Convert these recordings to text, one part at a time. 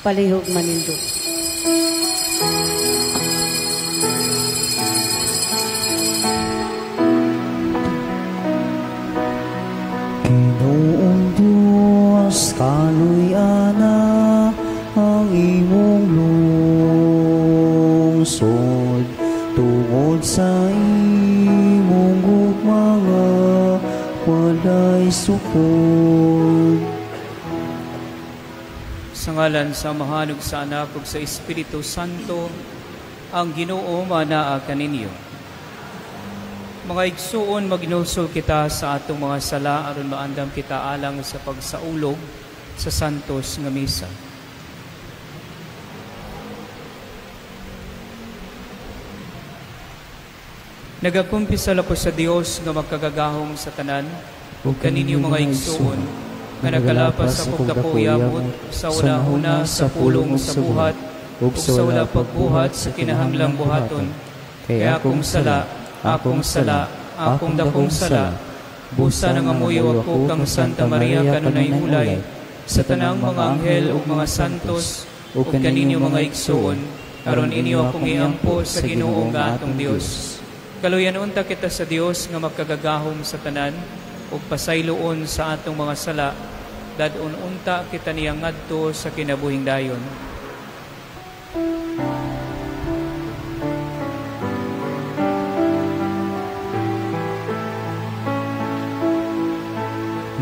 Palihog manindog. Ginoong Diyos, kaluy-ana ang imong lungsod tungod sa imong gugma nga walay sukod. Sa ngalan sa Amahan ug sa Anak ug sa Espiritu Santo, ang Ginoo manaa kaninyo. Mga igsuon, maginulsol kita sa atong mga sala aron maandam kita alang sa pagsaulog sa santos nga misa. Nagakumpisal ako sa Dios nga makagagahom sa tanan ug kaninyo mga igsuon, nga nakalapas akong dako yamot sa una-una sa pulong sa buhat ug sa wala pagbuhat sa kinahanglang buhaton. Kaya akong sala, akong sala, akong dakong sala, busa nangamuyo ako kang Santa Maria kanunay ulay, sa tanang mga anghel ug mga santos ug kaninyo mga igsuon, aron inyo akong iampo sa Ginoo nga atong Dios. Kaluyan unta kita sa Dios nga makagagahom sa tanan ug pasayloon sa atong mga sala, dad-on unta kita niya ngadto sa kinabuhing dayon.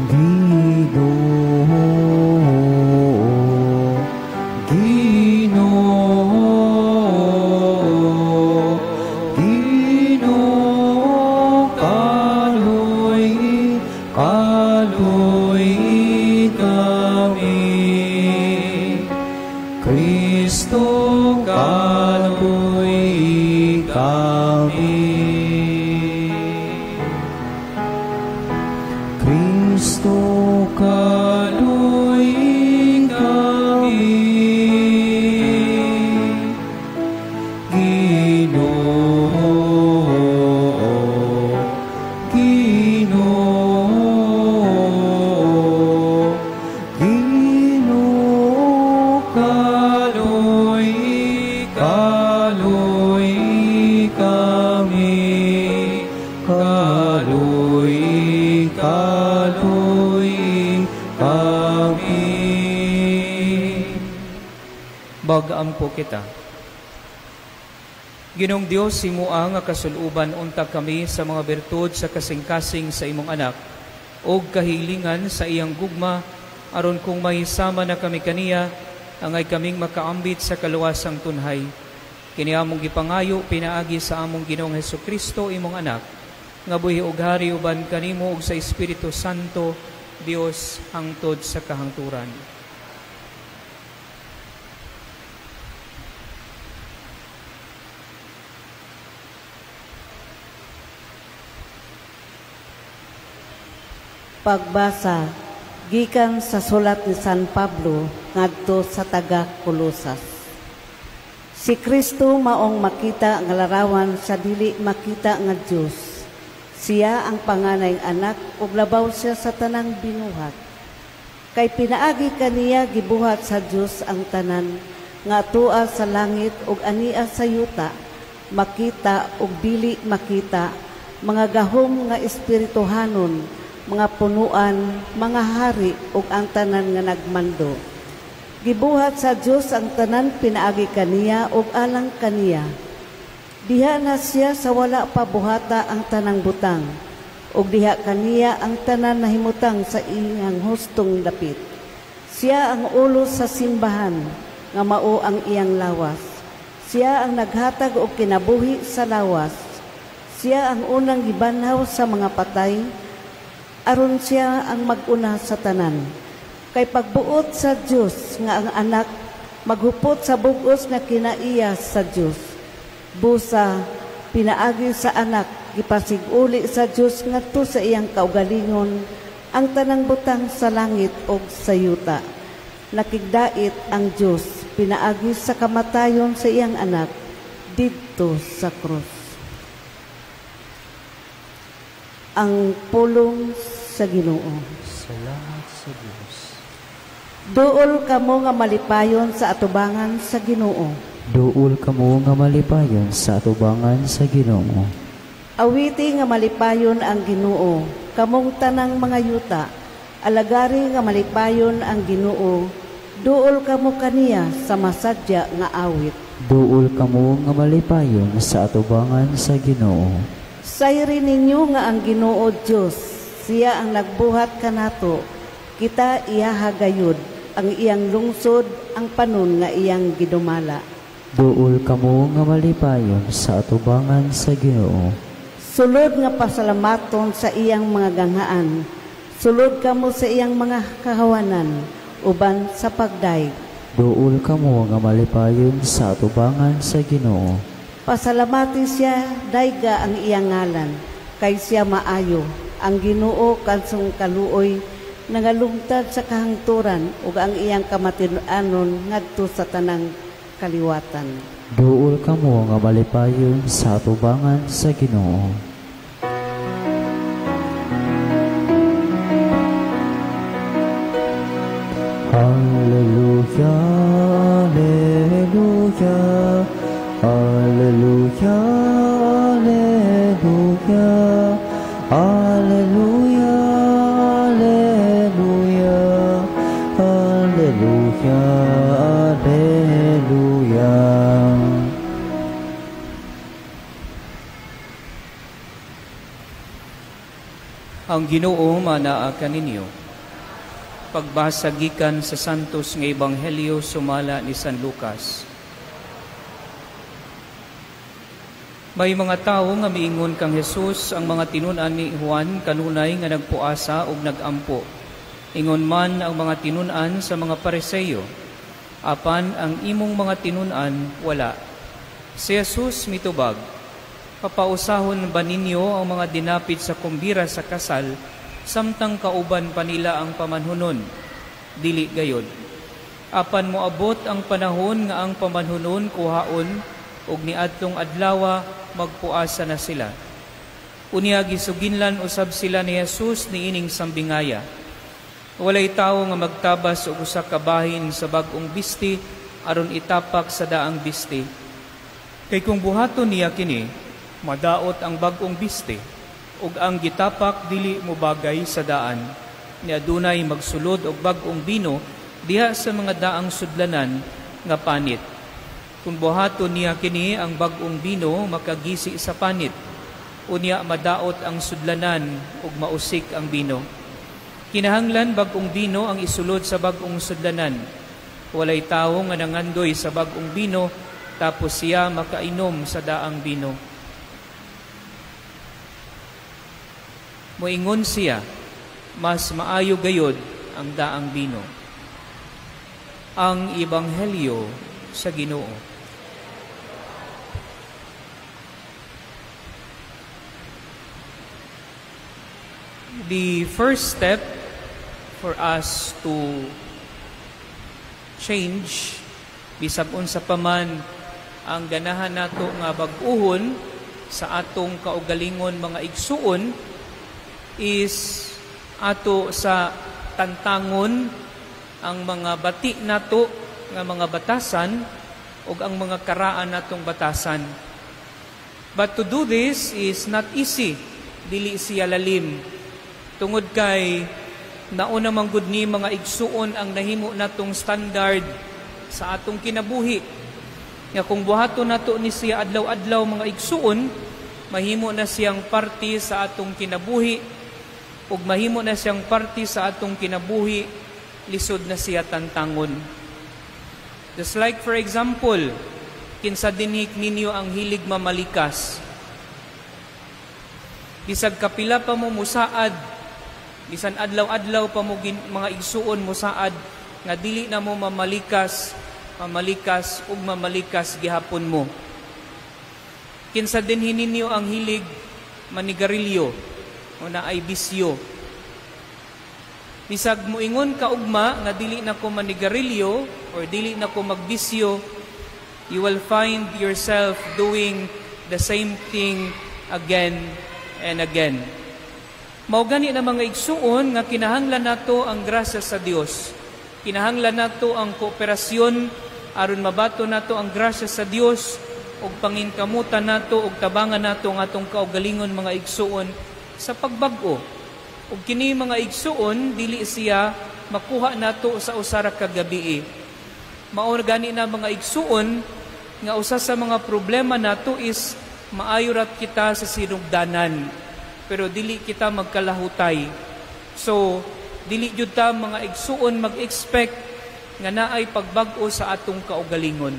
Ginoo, Ginoo, Ginoo, kaluy, kaluy kami. Kristo, kaluy kami. Kristo, kaluy kami. Ginoo, Ginoo, Ginoo, kaluy, kaluy kami. Kaluy, kaluy kami. Mag-ampo kita. Ginoong Dios, himua nga kasuluban unta kami sa mga bertud sa kasing-kasing sa imong anak og kahilingan sa iyang gugma, aron kung mahisama na kami kaniya, angay kaming makaambit sa kaluwasang tunhay. Kini among gipangayo pinaagi sa among Ginoong Hesukristo, imong anak, nga buhi og hari uban kanimo ug sa Espiritu Santo, Dios hangtod sa kahangturan. Pagbasa gikan sa sulat ni San Pablo ngadto sa taga Colosas. Si Kristo maong makita nga larawan sa dili makita nga Dios. Siya ang panganay anak ug labaw siya sa tanang binuhat. Kay pinaagi kaniya gibuhat sa Dios ang tanan nga tua sa langit ug ania sa yuta, makita ug dili makita, mga gahom nga espirituhanon, mga punuan, mga hari ug ang tanan nga nagmando. Gibuhat sa Dios ang tanan pinaagi kaniya ug alang kaniya. Diha na siya sa wala pa buhata ang tanang butang, ug diha kaniya ang tanan nahimutang sa iyang hustong dapit. Siya ang ulo sa simbahan nga mao ang iyang lawas. Siya ang naghatag og kinabuhi sa lawas. Siya ang unang gibanhaw sa mga patay, aron siya ang mag-una sa tanan. Kay pagbuot sa Dios nga ang anak maghupot sa bug-os nga kinaiya sa Dios. Busa pinaagi sa anak gipasig-uli sa Dios ngadto sa iyang kaugalingon ang tanang butang sa langit ug sa yuta. Nakigdait ang Dios pinaagi sa kamatayon sa iyang anak didto sa krus. Ang pulong sa Ginoo. Salamat sa Dios. Duol kamo nga malipayon sa atubangan sa Ginoo. Duol kamo nga malipayon sa atubangan sa Ginoo. Awiti nga malipayon ang Ginoo, kamong tanang mga yuta. Alagari nga malipayon ang Ginoo, duol kamo kaniya sa masadya nga awit. Duol kamo nga malipayon sa atubangan sa Ginoo. Sayri ninyo nga ang Ginoo Dios, siya ang nagbuhat kanato, kita iyaha gayud, ang iyang lungsod, ang panon nga iyang gidumala. Duol kamo nga malipayon sa atubangan sa Ginoo. Sulod nga pasalamaton sa iyang mga ganghaan, sulod kamo sa iyang mga kahawanan, uban sa pagdayeg. Duol kamo nga malipayon sa atubangan sa Ginoo. Pasalamati siya, dayga ang iyang ngalan, kay siya maayo. Ang Ginoo kansong kaluoy, nangalungtad sa kahangturan, ug ang iyang kamatin-anon ngadto sa tanang kaliwatan. Duol kamo nga malipayon sa atubangan sa Ginoo. Alleluia, alleluia, alleluia, alleluia, alleluia, alleluia, alleluia, alleluia. Ang Ginoo manaa kaninyo. Pagbasa gikan sa Santos nga Ebanghelyo sumala ni San Lucas. May mga tawo nga miingon kang Jesus ang mga tinun-an ni Juan kanunay nga nagpuasa ug nagampo. Ingon man ang mga tinun-an sa mga Pariseo, apan ang imong mga tinun-an wala. Si Jesus mitubag, papausahon ba ninyo ang mga dinapit sa kumbira sa kasal, samtang kauban pa nila ang pamanhunon? Dili gayod. Apan moabot ang panahon nga ang pamanhunon kuhaon, ug niadtong adlawa magpuasa na sila. Unya gisuginlan usab sila ni Jesus niining sambingaya. Walay tawo nga magtabas og usa ka bahin sa bag-ong bisti aron itapak sa daang bisti. Kay kung buhaton niya kini, madaot ang bag-ong bisti, ug ang gitapak dili mobagay sa daan. Ni adunay magsulod og bag-ong bino diha sa mga daang sudlanan nga panit. Kung buhaton niya kini ang bag-ong bino, makagisi sa panit. Unya madaot ang sudlanan ug mausik ang bino. Kinahanglan bag-ong bino ang isulod sa bag-ong sudlanan. Walay tawo nga nangandoy sa bag-ong bino tapos siya makainom sa daang bino. Moingon siya, mas maayo gayod ang daang bino. Ang Ebanghelyo sa Ginoo. The first step for us to change, bisag unsa pa man ang ganahan nato nga bag-uhon sa atong kaugalingon mga igsuon, is ato sa tantangon ang mga bati nato nga mga batasan ug ang mga karaan natong batasan. But to do this is not easy. Dili siya lalim. Tungod kay nauna man gud ni mga igsuon ang nahimo natong standard sa atong kinabuhi. Nga kung buhaton nato ni siya adlaw-adlaw mga igsuon, mahimo na siyang parte sa atong kinabuhi, ug mahimo na siyang parte sa atong kinabuhi, lisod na siya tantangon. Just like for example, kinsa dinhi ninyo ang hilig mamalikas. Bisag kapila pa mo musaad, bisan adlaw-adlaw pa mo mga igsuon musaad nga dili na mo mamalikas, mamalikas ug mamalikas gihapon mo. Kinsa dinhi ninyo ang hilig manigarilyo o naay bisyo. Bisag moingon ka ugma nga dili na ko manigarilyo or dili na ko magbisyo, you will find yourself doing the same thing again and again. Mao gani na mga igsuon nga kinahanglan nato ang grasya sa Dios. Kinahanglan nato ang kooperasyon aron mabato nato ang grasya sa Dios ug pangingkamutan nato ug tabangan nato ang atong kaugalingon mga igsuon sa pagbag-o. Ug kini mga igsuon dili siya makuha nato sa usa ra ka gabii. Mao gani na mga igsuon nga usa sa mga problema nato is maayo rat kita sa sinugdanan, pero dili kita magkalahutay. So dili jud ta mga igsuon mag-expect nga naay pagbag-o sa atong kaugalingon.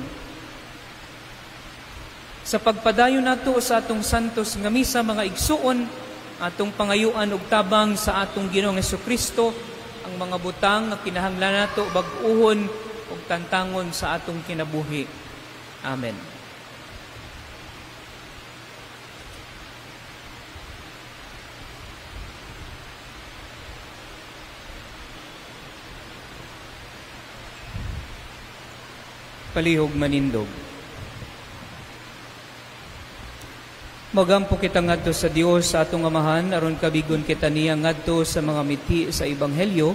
Sa pagpadayon nato sa atong santos nga misa mga igsuon, atong pangayuan og tabang sa atong Ginoong Hesukristo ang mga butang nga kinahanglan nato bag-uhon ug tantangon sa atong kinabuhi. Amen. Palihog manindog. Magampo kita ngadto sa Dios sa atong Amahan aron kabigon kita niya ngadto sa mga miti sa ebanghelyo,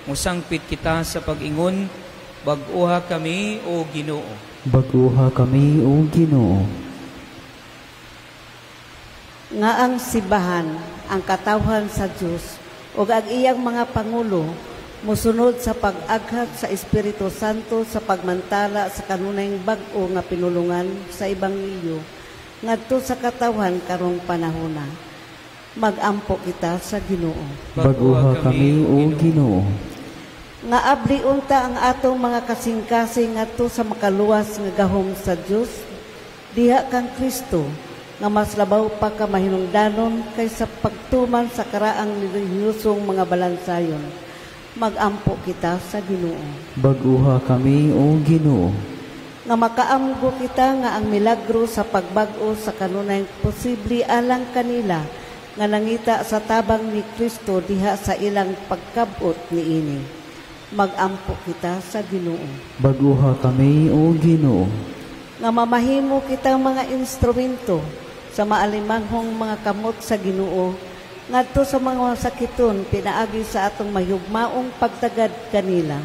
mosangpit kita sa pag-ingon, bag-oha kami o Ginoo. Bag-oha kami o Ginoo. Nga ang simbahan, ang katawhan sa Dios ug ang iyang mga pangulo mosunod sa pag-aghat sa Espiritu Santo sa pagmantala sa kanunayng bag-o nga pinulungan sa ebanghelyo ngadto sa katawhan karong panahona. Magampo kita sa Ginoo. Bag-oha kami o Ginoo. Nga abli unta ang atong mga kasing-kasing ngadto sa makaluwas nga gahom sa Dios diha kang Kristo nga mas labaw pa ka mahinungdanon kaysa pagtuman sa karaang relihiyosong mga balansayon. Magampo kita sa Ginoo. Bag-oha kami o Ginoo. Nga makaamgo kita nga ang milagro sa pagbag-o sa kanunay posible alang kanila nga nangita sa tabang ni Kristo diha sa ilang pagkabot niini. Magampo kita sa Ginoo. Bag-oha kami o Ginoo. Nga mamahimo kita mga instrumento sa maalimanghong mga kamot sa Ginoo ngadto sa mga sakiton pinaagi sa atong mahugmaong pagtagad kanila.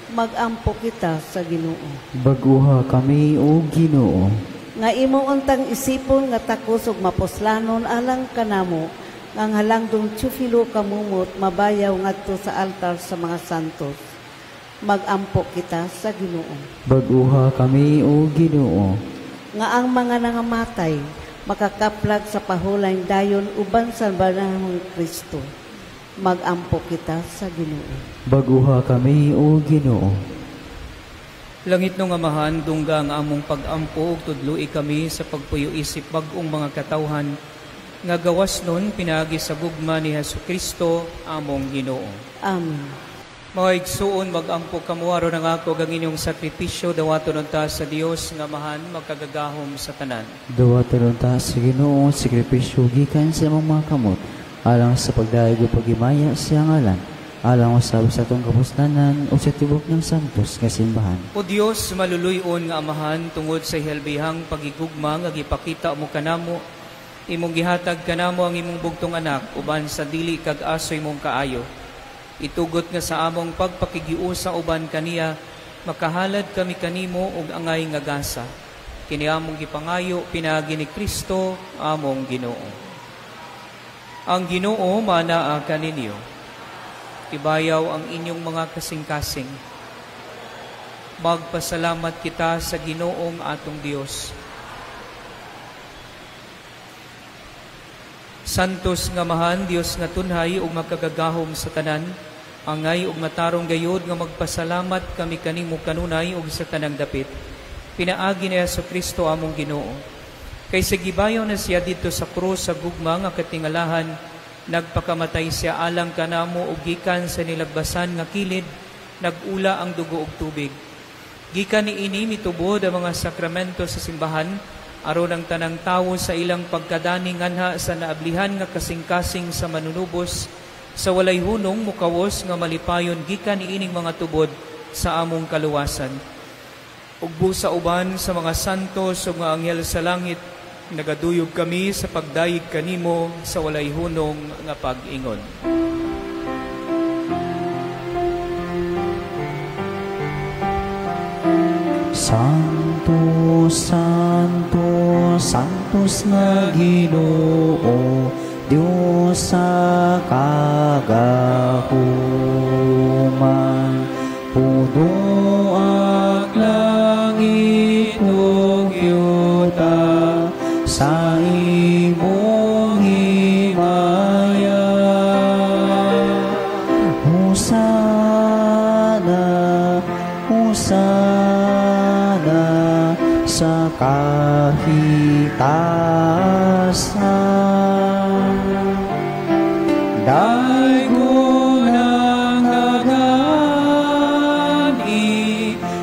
Magampo kita sa Ginoo. Bag-oha kami o Ginoo. Nga imo untang isipon nga takos ug mapuslanon alang kanamo nga ang halangdong Teofilo kamumot mabayaw ngadto sa altar sa mga santos. Magampo kita sa Ginoo. Bag-oha kami o Ginoo. Nga ang mga nangamatay makakaplag sa pahulayng dayon uban sa banahong Kristo. Magampo kita sa Ginoo. Bag-oha kami o Ginoo. Langit nung Amahan, dungga ang among pag-ampo ug tudloi kami sa pagpuyo isip bag-ong mga katawhan nga gawas nun pinaagi sa gugma ni Hesukristo among Ginoo. Amen. Mga igsuon, mag-ampo kamo aron ang ako ang inyong sakripisyo dawaton unta sa Dios nga Amahan makagagahom sa tanan. Dawaton unta sa Ginoo sakripisyo gikan sa imong mga kamot alang sa pagdayeg ug paghimaya sa iyang ngalan, alang usab sa atong kapuslanan o sa tibok ng santos nga simbahan. O Dios, maluluy-on nga Amahan, tungod sa hihalbihang pagigugma nga gipakita mo kanamo, imong gihatag kanamo ang imong bugtong anak uban sa dili kag asoy mong kaayo. Itugot nga sa among pagpakigiusa uban kaniya, makahalad kami kanimo og angay nga gasa. Kini among gipangayo pinaagi ni Kristo among Ginoo. Ang Ginoo manaa kaninyo. Ibayaw ang inyong mga kasing-kasing. Magpasalamat kita sa Ginoong atong Dios. Santos nga Amahan, Dios nga tunhay ug makagagahom sa tanan, angay ug matarong gayod nga magpasalamat kami kanimo kanunay ug sa tanang dapit. Pinaagi ni Hesukristo among Ginoo. Kay sa gibayaw na siya didto sa krus sa gugma nga katingalahan, nagpakamatay siya alang kanamo ug gikan sa nilagbasan nga kilid, nag-ula ang dugo ug tubig. Gikan niini mitubod ang mga sakramento sa simbahan, aron ang tanang tawo sa ilang pagkadani nganha sa naablihan nga kasing-kasing sa manunubos, sa walay hunong mukawos nga malipayon gikan niining mga tubod sa among kaluwasan. Ugbo sa uban sa mga santos ug mga anghel sa langit, nagaduyog kami sa pagdayeg kanimo sa walay hunong nga pag-ingon. Santo, Santo, Santos nga Ginoo, Dios sa kagahuman. Puno ang langit ug yuta sa imong himaya. Hosana, hosana sa kahitasan. Daygon ang nagani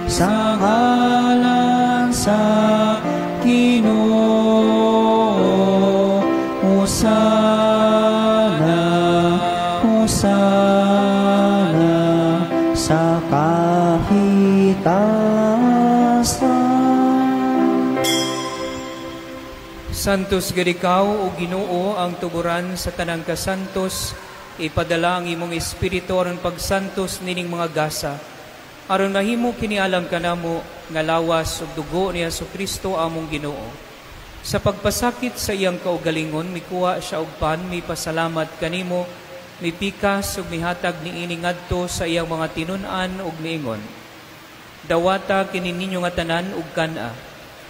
sa ngalan sa Ginoo. Hosana, hosana sa kahitasan. Santos gid ikaw, o Ginoo, ang tuburan sa tanang kasantos, ipadala ang imong espiritu aron pagsantos nining mga gasa, aron mahimo kini alang kanamo nga lawas ug dugo ni Hesukristo among Ginoo. Sa pagpasakit sa iyang kaugalingon, mikuha siya og pan, mipasalamat kanimo, mipikas ug mihatag niini ngadto sa iyang mga tinun-an ug miingon: Dawata kini ninyo nga tanan ug kan-a,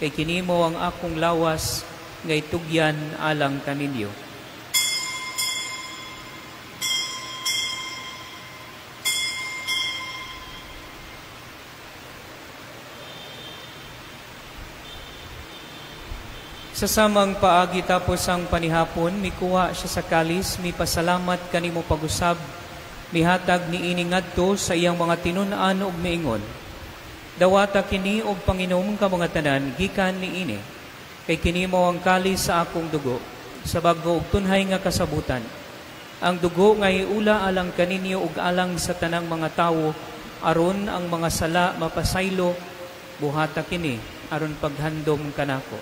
kay kini mo ang akong lawas nga itugyan alang kaninyo. Sa samang paagi tapos ang panihapon, mikuha siya sa kalis, mipasalamat kanimo pag-usab, mihatag niini ngadto sa iyang mga tinun-an ug miingon: Dawata kini og panginom ka mga tanan gikan niini, kay kini mo ang kalis sa akong dugo, sa bag-o ug tunhay nga kasabutan. Ang dugo nga iula alang kaninyo ug alang sa tanang mga tawo, aron ang mga sala mapasaylo, buhata kini aron paghandom kanako.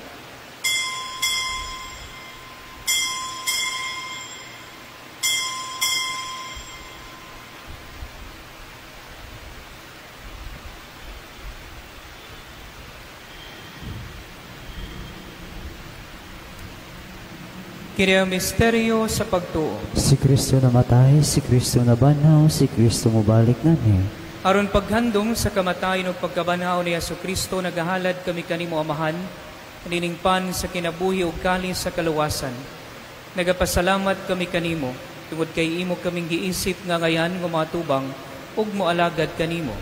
Kini ang misteryo sa pagtuo. Si Kristo namatay, si Kristo nabanhaw, si Kristo mobalik nani. Aron paghandom sa kamatayon ug pagkabanhaw ni Hesukristo, nagahalad kami kanimo Amahan, nining pan sa kinabuhi ug kalis sa kaluwasan. Nagapasalamat kami kanimo tungod kay imo kaming giisip nga ngayan nga matubang ug moalagad kanimo.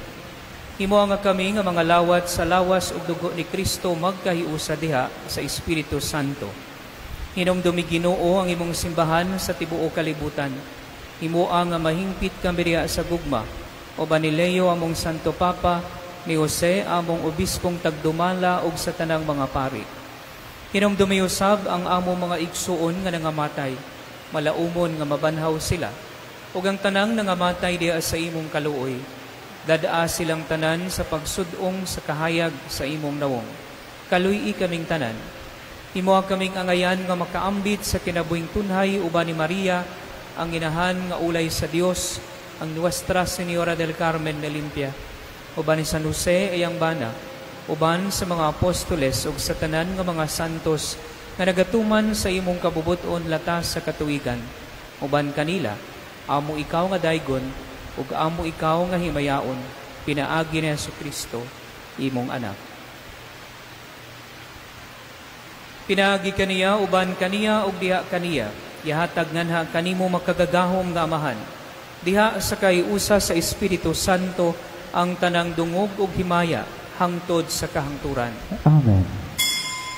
Himo nga kami nga mga lawat sa lawas ug dugo ni Kristo magkahiusa diha sa Espiritu Santo. Hinumdumi Ginoo ang imong simbahan sa tibuok kalibutan. Himoa nga mahingpit kami diha sa gugma. Uban ni Leo among Santo Papa, ni Jose among obispong tagdumala ug sa tanang mga pari. Hinumdumi usab ang among mga igsuon nga nangamatay, malaumon nga mabanhaw sila, ug ang tanang nangamatay diha sa imong kaluoy. Dadaa silang tanan sa pagsud-ong sa kahayag sa imong nawong. Kaluy-i kaming tanan. Himoa kaming angayan nga makaambit sa kinabuhing tunhay uban ni Maria, ang inahan nga ulay sa Dios, ang Nuestra Señora del Carmen na limpia, uban ni San Jose ayang bana, uban sa mga apostoles ug sa tanan nga mga santos nga nagatuman sa imong kabubut-on latas sa katuigan. Uban kanila, amo ikaw nga daygon ug amo ikaw nga himayaon, pinaagi ni Hesukristo, imong anak. Pinaagi kaniya, uban kaniya, ug diha kaniya, ihatag nganha kanimo makagagahom nga Amahan. Diha sa kaiusa sa Espiritu Santo ang tanang dungog ug himaya hangtod sa kahangturan. Amen.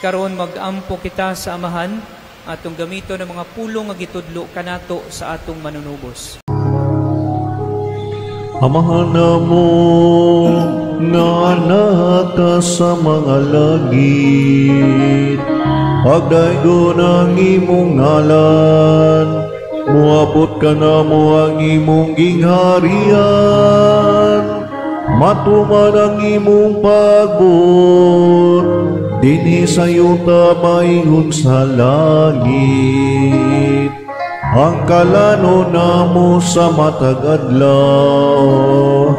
Karon mag-ampo kita sa Amahan atong gamiton ang mga pulong nga gitudlo kanato sa atong manunubos. Amahan namo nga naka sa mga langit, pagdaygon ang imong ngalan, muabot ka namo ang imong gingharian, matuman ang imong pagbuot, dinhi sa yuta maingon sa langit. Ang kalano namo sa matag adlaw,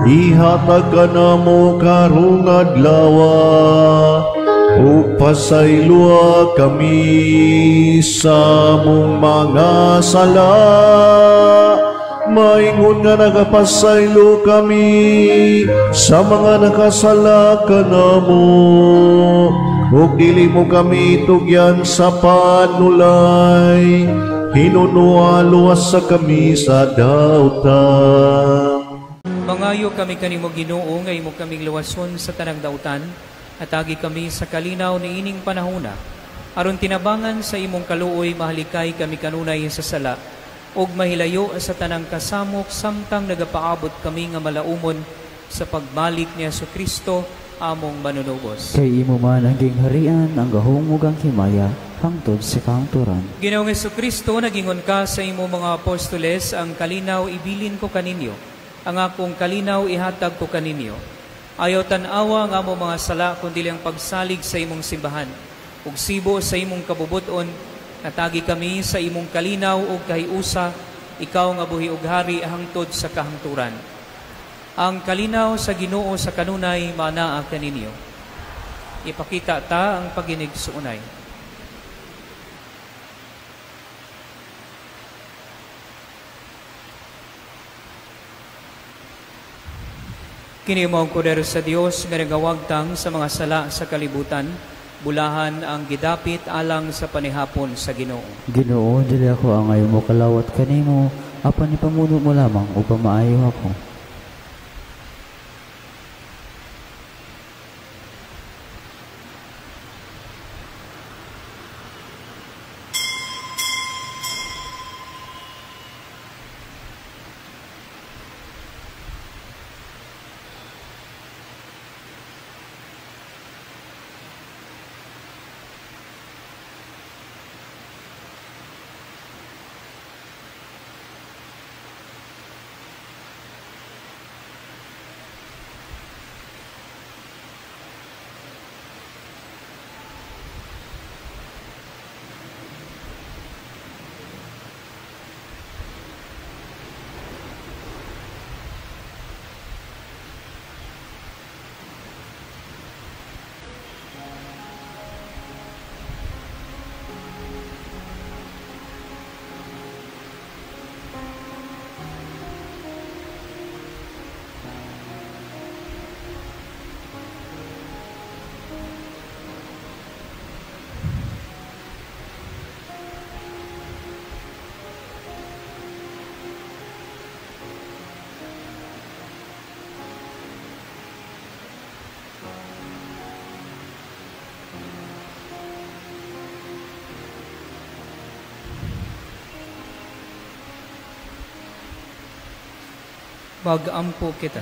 Ihatag kanamo karong adlawa, ug pasayloa kami sa among mga sala, maingon nga nagapasaylo kami sa mga nakasala kanamo. Ug dili mo kami tugyan sa panulay, hinunoa luwasa kami sa dautan. Mangayo kami kanimo Ginoo nga imo kaming luwason sa tanang dautan, at agi kami sa kalinaw niining panahona, aron tinabangan sa imong kaluoy mahalikay kami kanunay sa sala, ug mahilayo sa tanang kasamok samtang nagapaabot kami nga malaumon sa pagbalik ni Hesukristo among manunubos. Kay imo man ang gingharian, ang gahom ug ang himaya, hangtod sa kahangturan. Ginoong Hesukristo, nagingon ka sa imong mga apostoles, ang kalinaw ibilin ko kaninyo, ang akong kalinaw ihatag ko kaninyo. Ayaw tan-awa ang among mga sala, kundi ang pagsalig sa imong simbahan. Ug sibo sa imong kabubuton, natagi kami sa imong kalinaw ug kahiusa, ikaw nga buhi ug hari hangtod sa kahangturan. Ang kalinaw sa Ginoo sa kanunay manaa kaninyo. Ipakita ta ang paginigsuunay. Kini mo ang kordero sa Dios nga nagawagtang sa mga sala sa kalibutan, bulahan ang gidapit alang sa panihapon sa Ginoo. Ginoo, dili ako angay mo kalawat kanimo, apan ipamuno mo lamang upang maayo ako. Mag-ampo kita.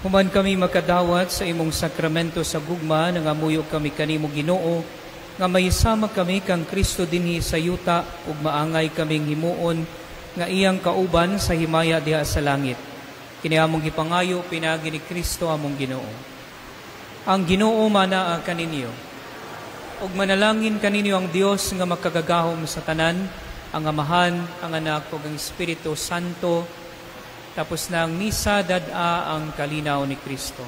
Human kami makadawat sa imong sakramento sa gugma, nangamuyo kami kanimo Ginoo, nga maisama kami kang Kristo dinhi sa yuta ug maangay kaming himuon nga iyang kauban sa himaya diha sa langit. Kini among gipangayo pinaagi ni Kristo among Ginoo. Ang Ginoo manaa kaninyo. Ug manalangin kaninyo ang Dios nga makagagahom sa tanan, ang Amahan, ang Anak ug ang Espiritu Santo. Tapos na ang misa, dad-a ang kalinaw ni Kristo.